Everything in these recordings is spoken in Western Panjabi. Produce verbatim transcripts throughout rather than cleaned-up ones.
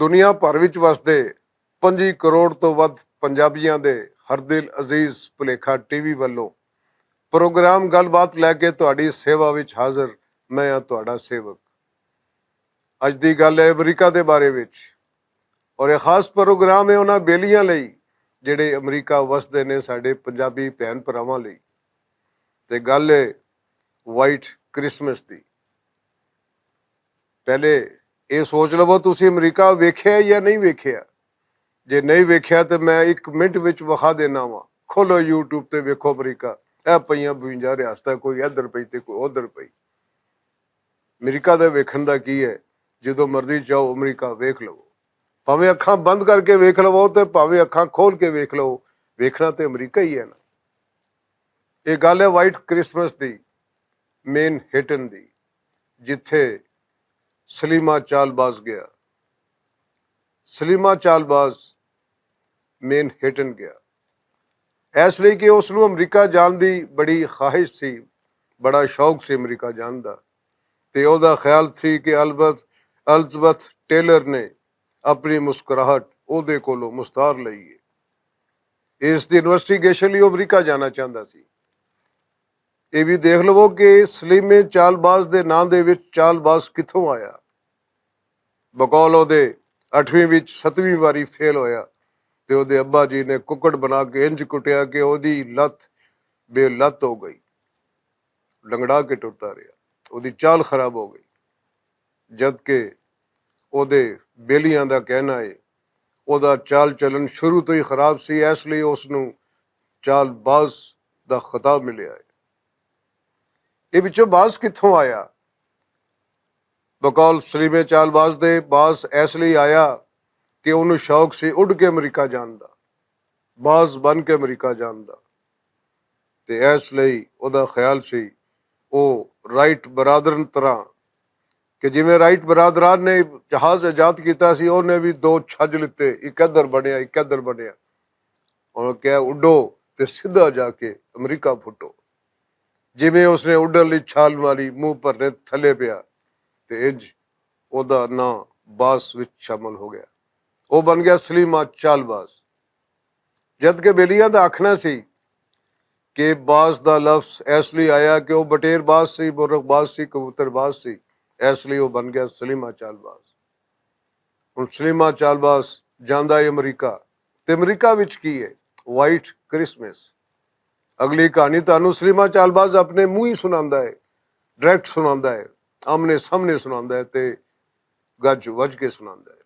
دنیا بھر وچ وسدے پنجی کروڑ توں ودھ پنجابیاں دے ہر دل عزیز پلیکھا ٹی وی ولوں پروگرام گل بات لے کے تہاڈی سیوا وچ حاضر۔ میں ہاں تہاڈا سیوک۔ اج دی گل ہے امریکہ دے بارے وچ، اور یہ خاص پروگرام ہے انہاں بیلیاں لئی جڑے امریکہ وسدے نے، ساڈے پنجابی بھین بھراواں لئی۔ تے گل ہے وائٹ کرسمس دی۔ پہلے یہ سوچ لو، تسی امریکہ ویکھیا یا نہیں ویکھیا؟ جے نہیں ویکھیا تے میں ایک منٹ وچ وکھا دینا وا۔ کھولو یوٹیوب تے، ویکھو امریکہ۔ اے پئیاں بوئیاں ریاستاں، کوئی ادھر پئی تے کوئی ادھر پئی۔ امریکہ دے ویکھن دا کی ہے؟ جدوں مرضی جاؤ امریکہ ویکھ لو، بھاویں اکھاں بند کر کے ویکھ لو تے بھاویں اکھاں کھول کے ویکھ لو، ویکھنا تے امریکہ ہی ہے نا۔ یہ گل ہے وائٹ کرسمس دی، مین ہیٹن دی، جتھے سلیما چال باز گیا۔ سلیما چال باز مین ہیٹن گیا، ایس لئی کہ اس نوں امریکہ جان دی بڑی خواہش سی، بڑا شوق سی امریکہ جان دا۔ تے او دا خیال سی کہ البت الزبتھ ٹیلر نے اپنی مسکراہٹ او دے کولوں مستار لئی ہے۔ اس دی انویسٹیگیشن لئی او امریکہ جانا چاہندا سی۔ یہ بھی دیکھ لو کہ سلیمے چال باز دے ناں دے وچ چال باز کتھوں آیا۔ بقول او دے اٹھویں وچ ستویں واری فیل ہویا تے او دے ابا جی نے ککڑ بنا کے انج کٹیا کہ او دی لت بے لت ہو گئی، لنگڑا کے ٹرتا رہیا، او دی چال خراب ہو گئی۔ جد کہ او دے بیلیاں دا کہنا ہے او دا چال چلن شروع تو ہی خراب سی، اس لئی اس نوں چال باز دا خطاب ملیا ہے۔ یہ وچوں باز کتھوں آیا؟ بقول سلیمے چال باز دے، باز ایس لئی آیا کہ انہوں شوق سی اڈ کے امریکہ جان دا، باز بن کے امریکہ جان دا۔ تے ایس لئی او دا خیال سی او رائٹ برادرن طرح کہ جویں رائٹ برادران نے جہاز ایجاد کیتا سی، انہیں بھی دو چھج لتے، ایک ادھر بنیا ایک ادھر بنیا۔ انہوں کہا اڈو تے سیدھا جا کے امریکہ پھٹو۔ جویں اس نے اڈن لئی چھال ماری، منہ پر نے تھلے پیا تے انج او دا ناں باس وچ شامل ہو گیا۔ او بن گیا سلیمہ چال باز۔ جد کہ بیلیاں دا آکھنا سی کہ باس دا لفظ ایس لئی آیا کہ او بٹیر باس سی، مرغ باس سی، کبوتر باس سی، ایس لئی او بن گیا سلیمہ چال باس۔ ہن سلیمہ چال باس جاندا ہے امریکہ، تے امریکہ وچ کی ہے؟ وائٹ کرسمس۔ اگلی کہانی تانوں سلیمہ چال باس اپنے منہ ہی سناندا ہے، ڈائریکٹ سناندا ہے، آمنے سامنے سناندا ہے تے گج وج کے سناندا ہے۔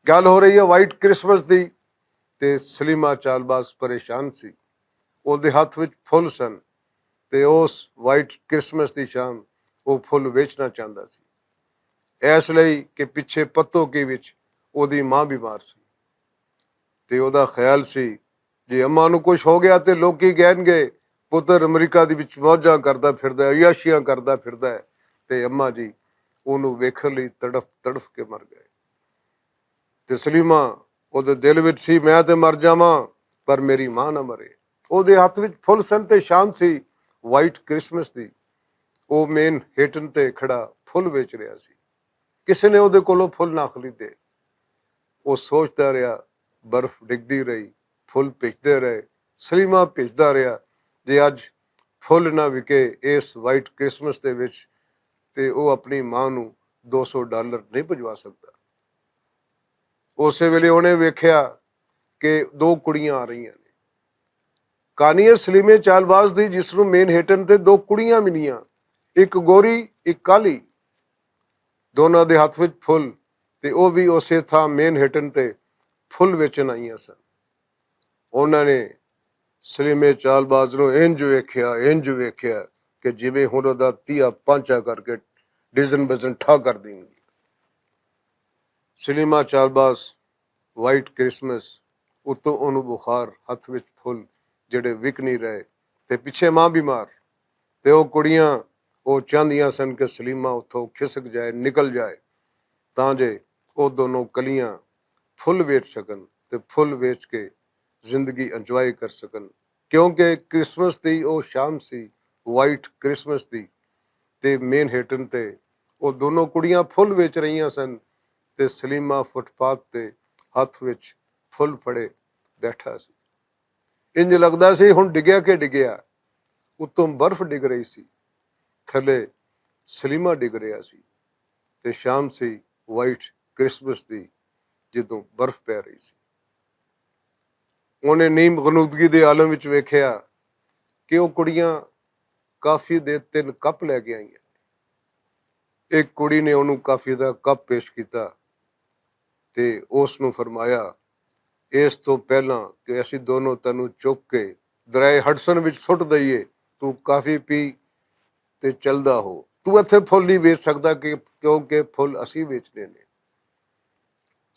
گل ہو رہی ہے وائٹ کرسمس دی، تے سلیمہ چال باس پریشان سی۔ او دے ہتھ وچ پھل سن تے اس وائٹ کرسمس دی شام او پھل ویچنا چاہندا سی، ایس لئی کہ پچھے پتو کی وچ او دی ماں بیمار سی۔ تے او دا خیال سی جے اماں نوں کچھ ہو گیا تے لوکی گہن گئے، پتر امریکہ دی وچ موجاں کردا پھردا ہے، عیاشیاں کردا پھردا ہے۔ تے اماں جی اونوں ویکھن لئی تڑف تڑف کے مر گئے۔ تے سلیمہ او دے دل وچ سی میں تے مر جاواں، پر میری ماں نہ مرے۔ او دے ہتھ وچ پھل سن تے شام سی وائٹ کرسمس دی۔ او مین ہیٹن تے کھڑا پھل ویچ رہیا سی۔ کسے نے او دے کولوں پھل نہ خریدے۔ او سوچدا رہیا، برف ڈگدی رہی، پھل بھیجدے رہے، سلیمہ بھیجدا رہیا۔ جے اج پھل نہ وکے اس وائٹ کرسمس دے وچ تے او اپنی ماں نوں دو سو ڈالر نہیں پجوا سکدا۔ اسے ویلے انہیں ویکھیا کہ دو کڑیاں آ رہیاں نے۔ کہانی ہے سلیمے چالباز دی، جس نوں مین ہیٹن تے دو کڑیاں ملیاں، ایک گوری، ایک کالی۔ دوناں دے ہتھ وچ پھل، تے او وی اسے تھاں مین ہیٹن تے پھل ویچن آئیاں سن۔ انہاں نے سلیمے چالباز نوں انج ویکھیا، انج ویکھیا کہ جویں ہن اودا تیا پانچا کر کے ڈیزن بزن ٹھا کر دینگی۔ سلیمہ چالباز وائٹ کرسمس اتوں اونوں بخار، ہتھ وچ پھل جڑے وک نہیں رہے، تے پچھے ماں بیمار۔ تے او کڑیاں، او چاہندیاں سن کہ سلیمہ اتھوں کھسک جائے، نکل جائے، تاں جے او دونوں کلیاں پھل ویچ سکن تے پھل ویچ کے زندگی انجوائے کر سکن، کیونکہ کرسمس دی او شام سی، وائٹ کرسمس دی۔ تے مین ہیٹن تے او دونوں کڑیاں پھل ویچ رہیاں سن، تے سلیمہ فٹ پاتھ تے ہتھ وچ پھل پھڑے بیٹھا سی۔ انج لگدا سی ہن ڈگیا کہ ڈگیا۔ اتوں برف ڈگ رہی سی، تھلے سلیمہ ڈگ رہیا سی، تے شام سی وائٹ کرسمس دی، جدوں برف پے رہی سی۔ اوہنے نیم غنودگی دے عالم وچ ویکھیا کہ او کڑیاں کافی دے تن کپ لے کے آئیاں۔ ایک کڑی نے اوہنوں کافی دا کپ پیش کیتا تے اس نوں فرمایا، اس توں پہلاں کہ اسی دونوں تینوں چک کے درائے ہڈسن وچ سٹ دئیے، تو کافی پی تے چلدا ہو۔ تو اتھے پھل نہیں ویچ سکدا کہ کیونکہ پھل اسی ویچنے نے۔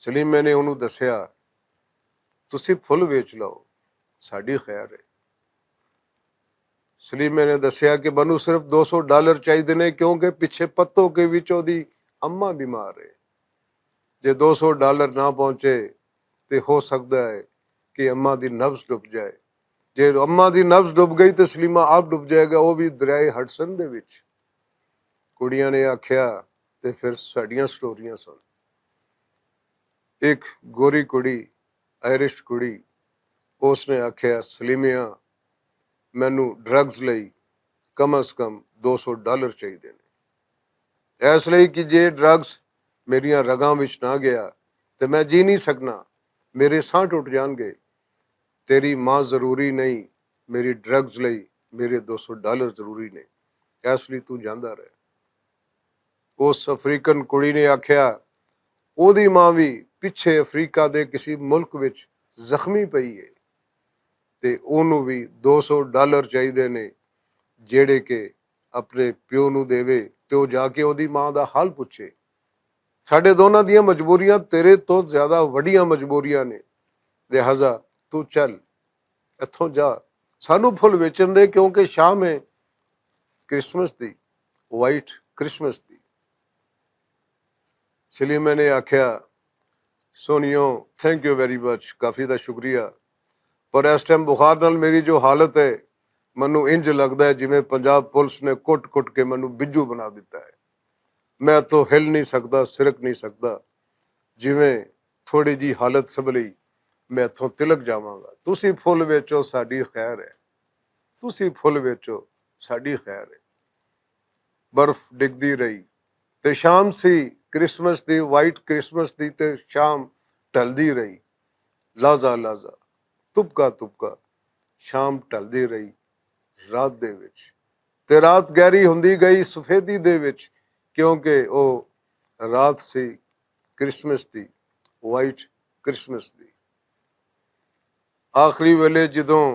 سلیمے نے اوہنوں دسیا، تسی پھل ویچ لو، ساڈی خیر ہے۔ سلیمے نے دسیا کہ مینوں صرف دو سو ڈالر چاہیدے نے، کیونکہ پچھے پتو کے وچ اوہدی اماں بیمار ہے۔ جے دو سو ڈالر نہ پہنچے تے ہو سکدا ہے کہ اماں دی نبض ڈب جائے۔ جے اماں دی نبض ڈب گئی تے سلیمہ آپ ڈب جائے گا، وہ بھی دریائے ہڈسن دے وچ۔ کڑیاں نے آکھیا، تے پھر ساڈیاں سٹوریاں سن۔ ایک گوری کڑی، آئرش کڑی، اس نے آکھیا، سلیمیاں، مینوں ڈرگز لئی کم از کم دو سو ڈالر چاہیدے نے۔ اس لئی کہ جے ڈرگز میریاں رگاں وچ نہ گیا تے میں جی نہیں سکنا، میرے ساہ ٹوٹ جان گے۔ تیری ماں ضروری نہیں، میری ڈرگز لئی میرے دو سو ڈالر ضروری نے۔ اس لئی تو جاندا رہ۔ اس افریقن کڑی نے آکھیا، اوہدی ماں وی پچھے افریقہ دے کسی ملک وچ زخمی پئی ہے تے اوہنوں وی دو سو ڈالر چاہیدے نے، جیہڑے کہ اپنے پیو نوں دیوے تے او جا کے اوہدی ماں دا حال پچھے۔ ساڈے دوناں دیاں مجبوریاں تیرے توں زیادہ وڈیاں مجبوریاں نے، لہذا تو چل، اتھوں جا، سانوں پھل ویچن دے، کیونکہ شام ہے کرسمس دی، وائٹ کرسمس دی۔ سلیمے نے آکھیا، سونیو، تھینک یو ویری مچ، کافی دا شکریہ، پر اس ٹائم بخار نال میری جو حالت ہے، مینوں انج لگدا ہے جویں پنجاب پولیس نے کٹ کٹ کے مینوں بجو بنا دتا ہے۔ میں اتھوں ہل نہیں سکدا، سرک نہیں سکدا۔ جویں تھوڑی جی حالت سنبھلی، میں اتھوں تلک جاواں گا۔ تسی پھل ویچو، ساڈی خیر ہے۔ تسی پھل ویچو، ساڈی خیر ہے۔ برف ڈگدی رہی تے شام سی کرسمس دی، وائٹ کرسمس دی، تے شام ڈھلدی رہی۔ لازا لازا، تپکا تپکا، شام ڈھلدی رہی رات دے وچ، تے رات گہری ہوندی گئی سفیدی دے وچ، کیونکہ او رات سی کرسمس دی، وائٹ کرسمس دی۔ آخری ویلے جدوں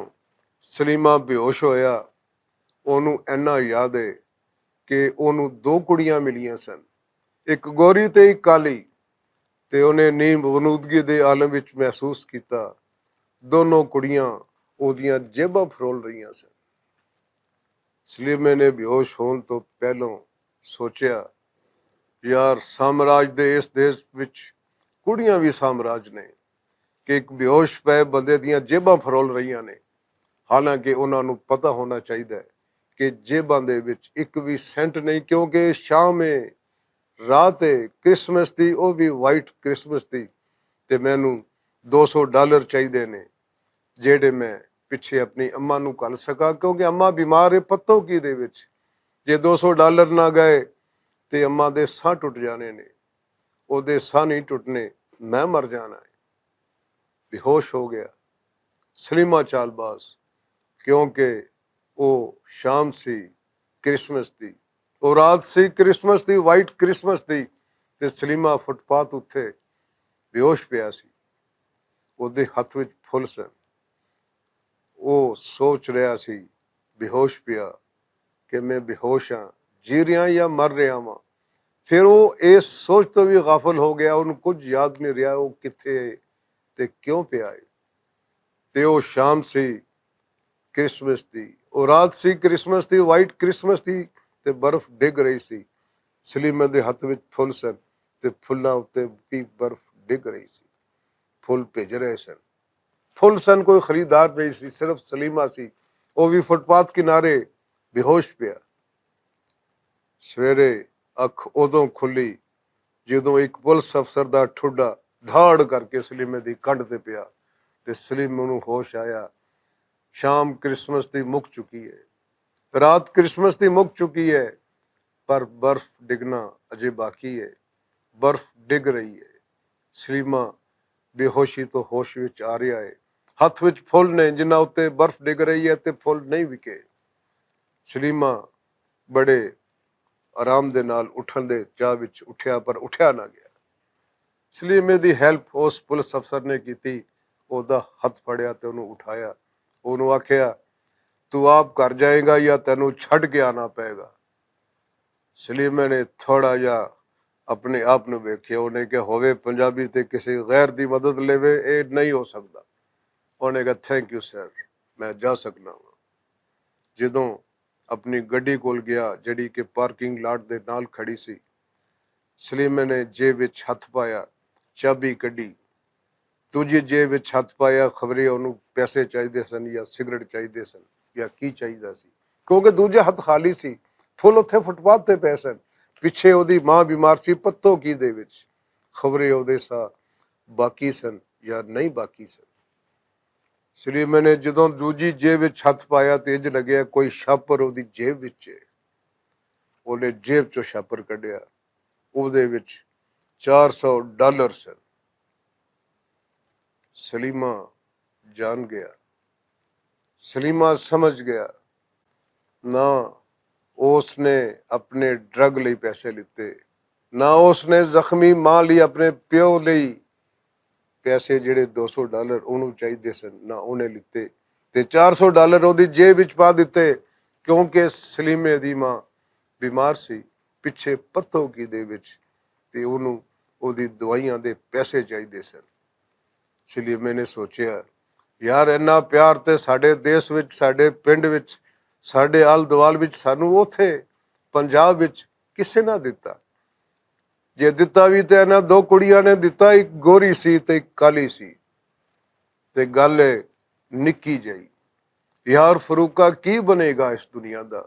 سلیمہ بے ہوش ہویا، اونوں اینا یاد ہے کہ اونوں دو کڑیاں ملیاں سن، ایک گوری تے ایک کالی، تے اونے نیم غنودگی دے عالم وچ محسوس کیتا، دونوں کڑیاں اوہدیاں جیباں فرول رہیاں سن۔ سلیمے نے بے ہوش ہون توں پہلوں سوچیا، یار، سامراج دے اس دیش وچ کڑیاں وی سامراج نے کہ ایک بے ہوش پے بندے دیاں جیباں فرول رہیاں نے، حالانکہ انہاں نوں پتہ ہونا چاہیدا ہے کہ جیباں دے وچ ایک وی سینٹ نہیں، کیونکہ شام ہے، رات ہے کرسمس دی، او وی وائٹ کرسمس دی، تے مینوں دو سو ڈالر چاہیدے نے، جیہڑے میں پچھے اپنی اماں نوں گھل سکاں، کیونکہ اماں بیمار ہے پتوں کی دے وچ۔ جے دو سو ڈالر نہ گئے تے اماں دے ساہ ٹوٹ جانے نے۔ او دے ساہ نہیں ٹوٹنے، میں مر جانا ہے۔ بے ہوش ہو گیا سلیمہ چال باز، کیونکہ او شام سی کرسمس دی، او رات سی کرسمس دی، وائٹ کرسمس دی، تے سلیمہ فٹ پاتھ اتھے بے ہوش پیا سی۔ او دے ہتھ وچ پھل سن۔ او سوچ رہیا سی، بے ہوش پیا، کہ میں بے ہوش ہاں، جی رہیا یا مر رہیا واں۔ پھر او اس سوچ تو وی غافل ہو گیا، اونوں کچھ یاد نہیں رہیا او کتھے ہے تے کیوں پیا ہے۔ تے او شام سی کرسمس دی، او رات سی کرسمس دی، وائٹ کرسمس دی، تے برف ڈگ رہی سی۔ سلیمہ دے ہتھ وچ پھل سن تے پھلاں اُتے وی برف ڈگ رہی سی۔ پھل بھج رہے سن۔ پھل سن، کوئی خریدار نہیں سی، صرف سلیمہ سی۔ او وی فٹ پاتھ کنارے بے ہوش پیا۔ سویرے اکھ اودوں کھلی جدوں اک پولیس افسر دا ٹھڈا دھاڑ کر کے سلیمے دی کنڈ تے پیا، تے سلیمے نوں ہوش آیا۔ شام کرسمس دی مک چکی ہے، رات کرسمس دی مک چکی ہے، پر برف ڈگنا اجے باقی ہے۔ برف ڈگ رہی ہے۔ سلیمہ بے ہوشی تو ہوش وچ آ رہیا ہے۔ ہتھ وچ پھل نے، جنہاں اُتے برف ڈگ رہی ہے تے پھل نہیں وکے۔ سلیمہ بڑے آرام دے نال اٹھن دے چاہ وچ اٹھیا، پر اٹھیا نہ گیا۔ سلیمے دی ہیلپ اس پولیس افسر نے کیتی۔ اوہدا ہتھ پھڑیا تے اوہنوں اٹھایا۔ اوہنوں آکھیا، تو آپ گھر جائیں گا یا تینوں چھڈ کے آنا پئے گا؟ سلیمے نے تھوڑا جا اپنے آپ نوں ویکھیا۔ اوہنے کہ ہووے پنجابی تے کسے غیر دی مدد لیوے، اے نہیں ہو سکدا۔ اوہنے کہ تھینک یو سر، میں جا سکنا ہاں۔ جدوں اپنی گڈی کول گیا، جڑی کہ پارکنگ لاٹ دے نال کھڑی سی، سلیمے نے جیب وچ ہتھ پایا، چابی کڈی، دوجی جیب وچ ہتھ پایا۔ خبرے اوہنوں پیسے چاہیدے سن یا سگریٹ چاہیدے سن یا کی چاہیدا سی، کیونکہ دوجا ہتھ خالی سی۔ پھل اتھے فٹ پاتھ تے پئے سن۔ پچھے اوہدی ماں بیمار سی، پتو کی دے وچ خبرے اوہدے سا باقی سن یا نہیں باقی سن۔ سلیمے نے جدوں دوجی جیب وچ ہتھ پایا تے اج لگیا کوئی شاپر اوہدی جیب وچ ہے۔ اوہنے جیب چوں شاپر کڈیا، اوہدے وچ چار سو ڈالر سن۔ سلیمہ جان گیا۔ سلیمہ سمجھ گیا، نہ اس نے اپنے ڈرگ لئی پیسے لیتے، نہ اس نے زخمی ماں لئی، اپنے پیو لئی پیسے، جڑے دو سو ڈالر انہوں چاہیدے سن، نہ انہیں لیتے۔ تے چار سو ڈالر اوہدی جیب وچ پا دتے، کیونکہ سلیمے دی ماں بیمار سی، پچھے پتو کی دے وچ، تے انہوں اوہدی دوائیاں دے پیسے چاہیدے سن۔ سلیمے نے سوچیا، یار، اینا پیار تے ساڈے دیس وچ، ساڈے پنڈ وچ، ساڈے آل دوال وچ سانوں اوتھے پنجاب وچ کسے نہ دتا۔ جے دتا وی تے اینا دو کڑیاں نے دتا، اک گوری سی تے اک کالی سی۔ تے گل ہے نکی جائی۔ یار فروقہ، کی بنے گا اس دنیا دا؟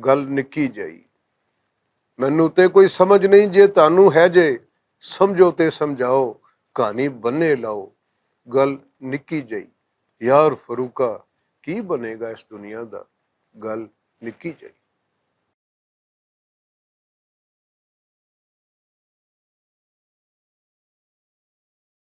گل نکی جائی۔ مینوں تے کوئی سمجھ نہیں، جے تانوں ہے جے سمجھو تے سمجھاؤ، کہانی بنے لاؤ۔ گل نکی جائی۔ یار فروقہ، کی بنے گا اس دنیا دا؟ گل نکی جائی۔